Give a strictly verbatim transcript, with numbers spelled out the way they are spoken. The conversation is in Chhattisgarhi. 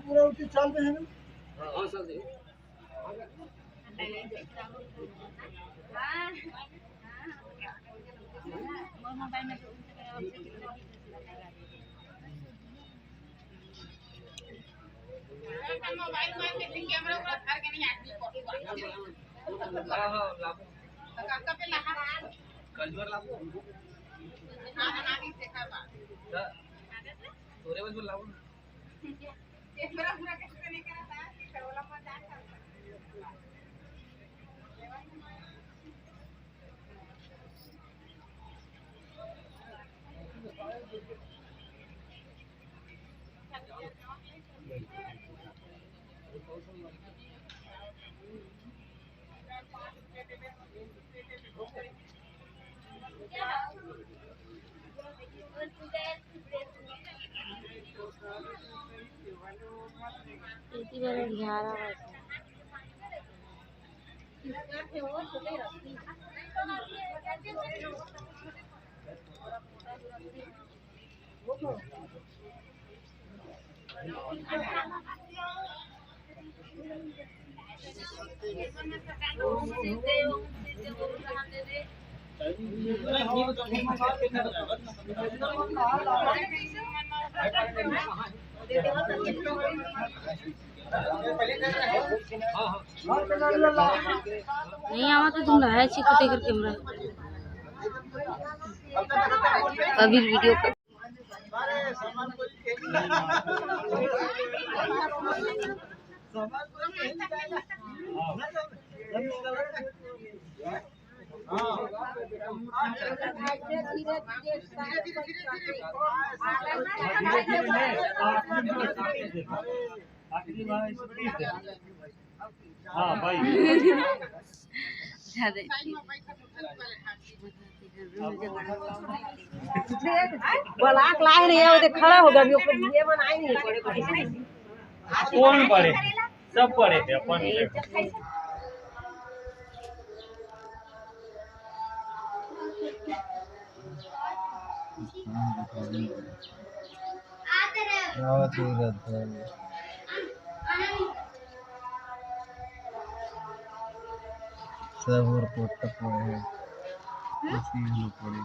पूरा उठी चल रहे हैं ना। नहीं आवा तो तुम रहा है चिकते कर कैमरा। अभी वीडियो कर। हाँ भाई। ज्यादा। ब्लॉक लाए नहीं है, वो देख खड़ा हो गया, अभी ऊपर ये बनाए नहीं पड़े। कौन पड़े? सब पड़े थे अपन। सब और पोटा पड़े हैं, इसी में पड़े।